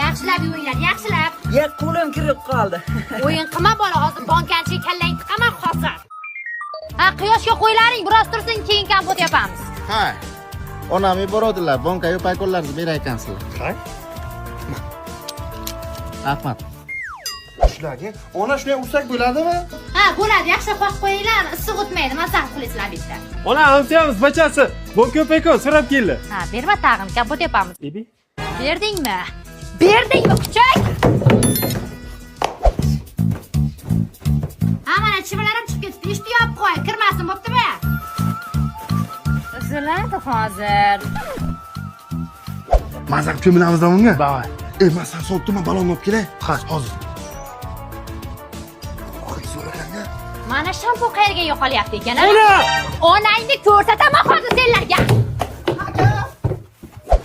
Yaxshilab yuvinglar, yaxshilab. Ya qo'lim kirib qoldi. O'yin qilma bola, hozir bonkanchiga kallangni tiqaman hozir. Ha, quyoshga qo'ylaring, biroz tursin, keyin kompot yopamiz. Ha. Onam yuboradilar, banka paykonlarni berar ekansizlar. Ha? Rahmat. Shularga ona shunday ursak bo'ladimi? Ha, bo'ladi, yaxshilab qoqib qo'yinglar, issiq o'tmaydi, maza qilib qo'yaysizlar bitta. Ona hamsiyamiz bachasi. Bonka paykon so'rab keldi. Ha, berma tag'in, kompot yopamiz. Ebi. Berdingmi? Berdingmi, kuchak? Ha, mana chivinlarim chiqib ketibdi. Eshikni yopib qo'y, kirmasin, bo'ptimi? Uziladi hozir. Maza qilib cho'milamizmi unga? Давай. Ey, man san solib turma, balonni olib kelay. Ha, hozir. Oy, zo'r ekanda. Mana shampun qayerga yo'qolyapti ekan, a? Onangni ko'rsataman hozir senlarga.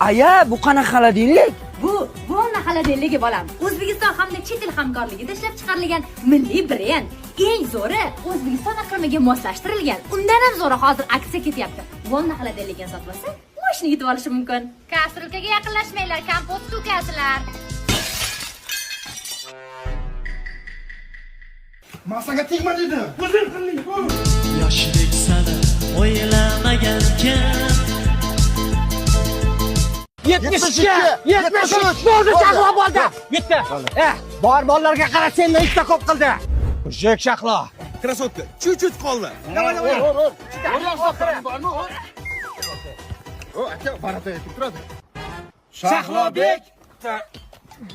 Aya, bu qanaqa xolodilnik? Bu Volna xolodilnigi bolam. O'zbekiston hamda chet el hamkorligida ishlab chiqarilgan milliy brend. Eng zo'ri O'zbekiston iqlimiga moslashtirilgan. Undan ham zo'ri hozir aksiya ketyapti. Volna xolodilligini sotib olsa, mashina yutib olishi mumkin. Kastrulkaga yaqinlashmanglar, kompot to'kasizlar. Man senga tegma dedim. O'zing qilding bu. Yoshlik sani o'ylamagan kim. 72, 73 bo'ldi, Shahlo bo'ldi. Bitta. Bor bolalarga qara, sendan ikkita ko'p qildi. Mushuk Shahlo. Krasotka, чуть-чуть qoldi. Давай, давай. O, aka, varata aytib turadi. Shahlobek.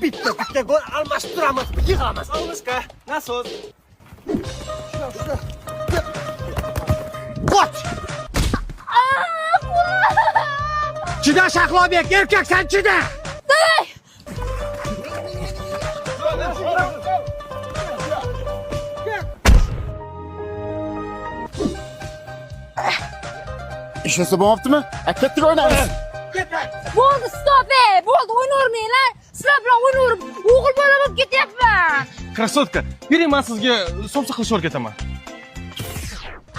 Bitta bitta gol almashib turamiz, yig'amiz. Almishka, nasos. Qoch! Chida Shahlobek, erkaksan chida. Ishlasa bo'lmabdimi? A, ketdik o'ynaymiz. Bo'ldi, stop, ey, bo'ldi, o'ynavermanglar. Sizlar bilan o'ynaverib, o'g'il bola bo'lib ketyapman. Krasotka, bering men sizga somsa qilishni o'rgataman.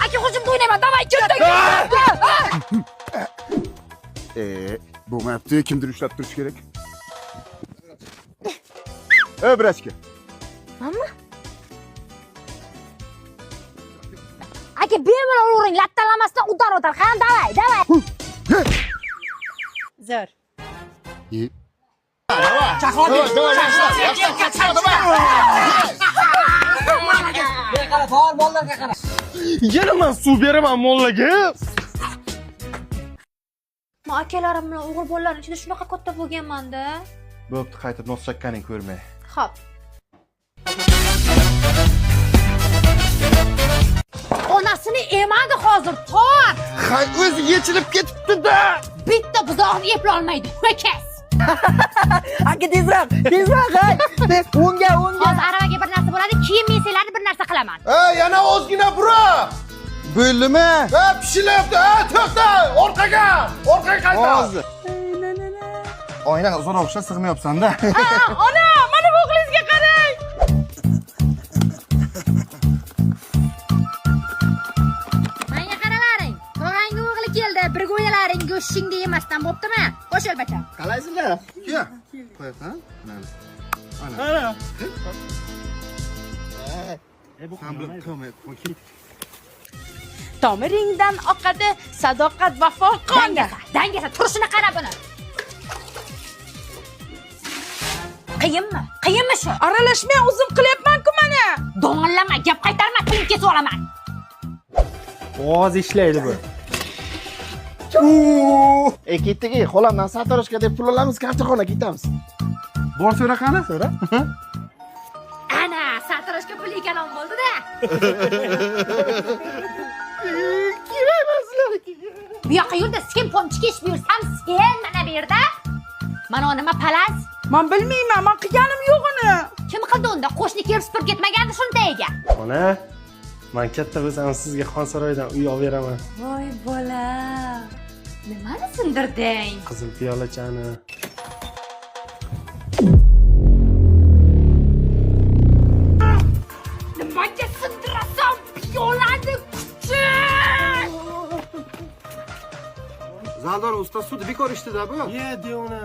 Aka, hujumda o'ynayman. Давай, ketdik. Bo'lmayapti, kimdir ushlab turish kerak. Ey, brachka. Mamma? Aka, bemalol uring, lattalamasdan udar o'tar. Qani, давай, давай. Zo'r. Shahlobek, Shahlobek, erkaksan chida. Qara, bor bolalarga qara. Yana men suv beraman mollaga. Men akalarim bilan o'g'il bolalar ichida shunaqa katta bo'lganman-da. Bo'pti, qaytib nos chakkaning ko'rmay. Xo'p. Onasini emadi hozir, tor. Ha, o'zi yechilib ketibdi-da. Bitta buzog'ni eplolmaydi. Ho'kiz. Aka tezroq, tezroq, hay. O'ngga, o'ngga. Hozir aravaga bir narsa bo'ladi, keyin men senlarni bir narsa qilaman. Ey, yana ozgina bura. Bo'ldimi? Ha, pishilyapti. Ha, to'xta, orqaga. Orqaga qayta. Hozir. Oyna uzoq o'xshab sig'mayapsan-da. Ona, mana bu o'g'lingizga qarang. Menga qaralaring. Tog'angni o'g'li keldi, birga o'ynalaring, go'shtingni yemasdan bo'ptimi? Qo'shil bacham. Qalaysizlar? Kiya. Qo'yasan? Mana. Ana. Sen bilan qilmay, ket. Tomiringdan oqadi sadoqat vafo qoni. Dangasa, dangasa, turishini qara buni. Qiyinmi? Qiyinmi shu? Aralashmay o'zim qilyapman-ku mana. Dong'illama, gap qaytarma, tilim kesib olaman. Hozir ishlaydi bu. Ey, ketdik, ey, xolamdan sartaroshga deb pul olamiz, kartoxona ketamiz. Bor so'ra qani? So'ra. Ana, sartaroshga pul ekalon bo'ldi-da. Kerak emas sizlarga. Bu yoqqa yurda, sen pomchik eshib yursam, sen mana bu yerda. Mana u nima palas? Men bilmayman, men qilganim yo'q uni. Kim qildi unda? Qo'shni kelib supurib ketmagandi shuni tagiga. Ona, men katta bo'lsam sizga Xonsaroydan uy olib beraman. Voy bola. Nimani sindirding? Qizil piyolachani. Nimaga sindirasan piyolani kuchuk? Zaldor usta suvni bekor ichdida bu. Ye, devona.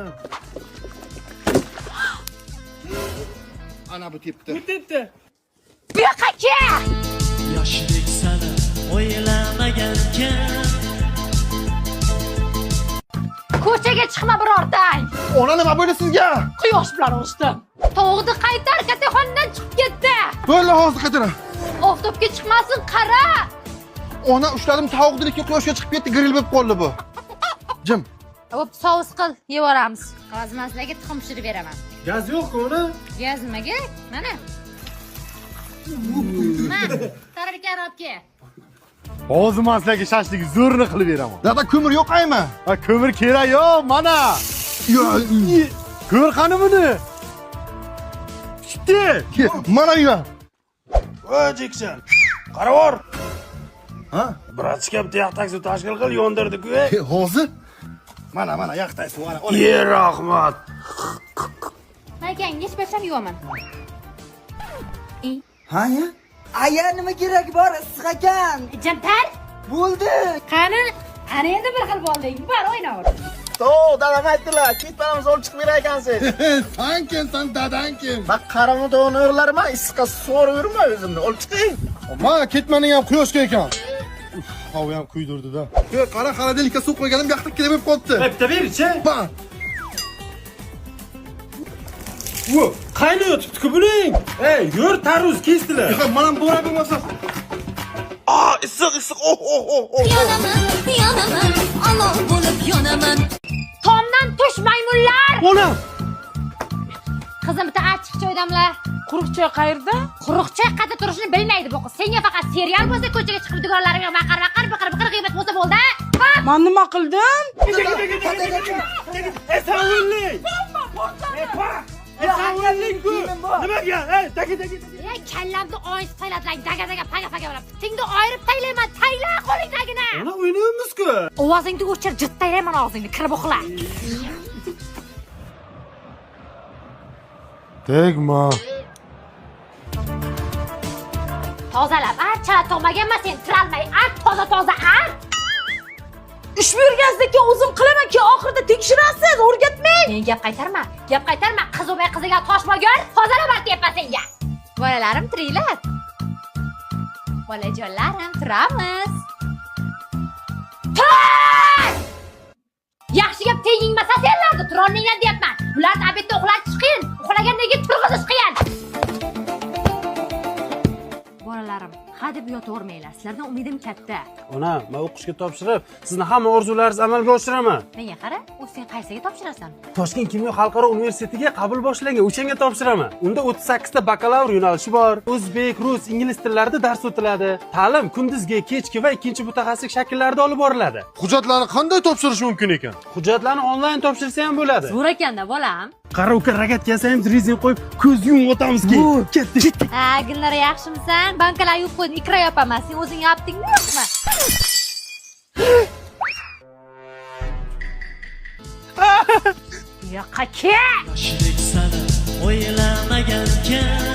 Ana bu tepdi. Bu tepdi. Bu yoqqa kel. Yoshlik sani o'ylamagan kim. Ko'chaga chiqma birortang. Ona nima bo'ldi sizga? Quyosh bilan urishdim. Tovuqni qaytar, kattaxondan chiqib ketdi. Bo'ldi, hozir qaytaraman. Oftobga chiqmasin, qara. Ona ushladim tovuqni, lekin quyoshga chiqib ketdi, grill bo'lib qoldi bu. Jim. Bo'pti, sous qil, yevoramiz. Hozir men sizlarga tuxum pishirib beraman. Gaz yo'q-ku uni. Gaz nimaga? Mana. Mana, tarelkani olib kel. Hozir men sizlarga shashlik zo'rini qilib beraman. Dada, ko'mir yo'q aymi? Ha, ko'mir kerak yo'q, mana. Ko'r qani buni? Pishdi. Mana uya. Voy Jekson. Qaravor. Ha? Bratishka bitta yaxtak suv tashkil qil, yondirdi-ku. Hozir? Mana, mana, yaxtak suv, mana. Ye rahmat. Akang, necha bersam yuvaman. Ha ya? Aya nima kerak bor, issiq ekan. Jantar, Bo'ldi. qani? Ana endi bir xil bo'lding. Bor, o'ynaver. To'q, dadam aytdilar, ketmanimiz olib chiqib berar ekansiz. San kimsan, dadang kim? Man qarama to'g'ini o'g'larman, issiqqa so'rib yurma o'zimni. Olib chiqing. Ma, ketmaning ham quyoshga ekan. Uf, havo ham kuydirdi-da. Yo'q, qara, xolodilnikka suv qo'yganim yaxtak kelib qolibdi. Bitta berchi. Ba. U qaynayotibdi-ku buning. Ey, yur tarvuz kesdilar. Yo'q, mana bo'ra bo'lmasa. Aa, issiq, issiq. Oh, oh, oh, oh. Yonaman, yonaman, olov bo'lib yonaman. Tomdan tush maymunlar! Onam. Qizim, bitta achchiq choy damla. Quruq choy qayerda? Quruq choy qayerda turishini bilmaydi bu qiz. Senga faqat serial bo'lsa ko'chaga chiqib dugonlaringga baqir baqir biqir biqir g'iybat bo'lsa bo'ldi. Ha? Man nima qildim? Ey, sen o'lling. Ey, sen o'lling-ku. Nimaga? Ey, taki taki. Ey, kallamni oyib tayladlar, daga daga paga paga bilan. Bitingni ayirib taylayman, tayla qo'lingdagini. Ona o'ynaymiz-ku. Ovozingni o'chir, jirt taylayman og'zingni, kirib uxla. Tegma. Tozalab, a, chala tug'maganman sen, turalmay, a, toza toza, a. Ish buyurganingizdan keyin o'zim qilaman, keyin oxirida tekshirasiz, o'rgatmang. Men gap qaytarma, gap qaytarma, qiz o'may qiziga toshma gör, tozalab deyapman senga. Bolalarim turinglar. Bolajonlarim, turamiz. Tur! Yaxshi gap tegingmasa senlarni turolmanglar deyapman. Ularni obedda uxlatish qiyin, uxlagandan keyin turg'izish qiyin. Bolalarim, ha deb yotavermanglar. Sizlardan umidim katta. Ona, men o'qishga topshirib, sizni hamma orzularingizni amalga oshiraman. Menga qara, u sen qaysiga topshirasan? Toshkent Kimyo xalqaro universitetiga qabul boshlangan, o'shanga topshiraman. Unda 38 ta bakalavr yo'nalishi bor. O'zbek, rus, ingliz tillarida dars o'tiladi. Ta'lim kunduzgi, kechki va ikkinchi mutaxassislik shakllarida olib boriladi. Hujjatlarni qanday topshirish mumkin ekan? Hujjatlarni onlayn topshirsa ham bo'ladi. Zo'r ekanda, bolam. Qara uka, rogatga yasaymiz, rezin qo'yib, ko'z yumib otamiz keyin. Ketdik. Ha, Gulnora, yaxshimisan? Bankalar yuvib qo'ydim, ikra yopaman. Sen o'zing yopdingmi, yo'qmi? Bu yoqqa kel. Yoshlik sani o'ylamagan kim.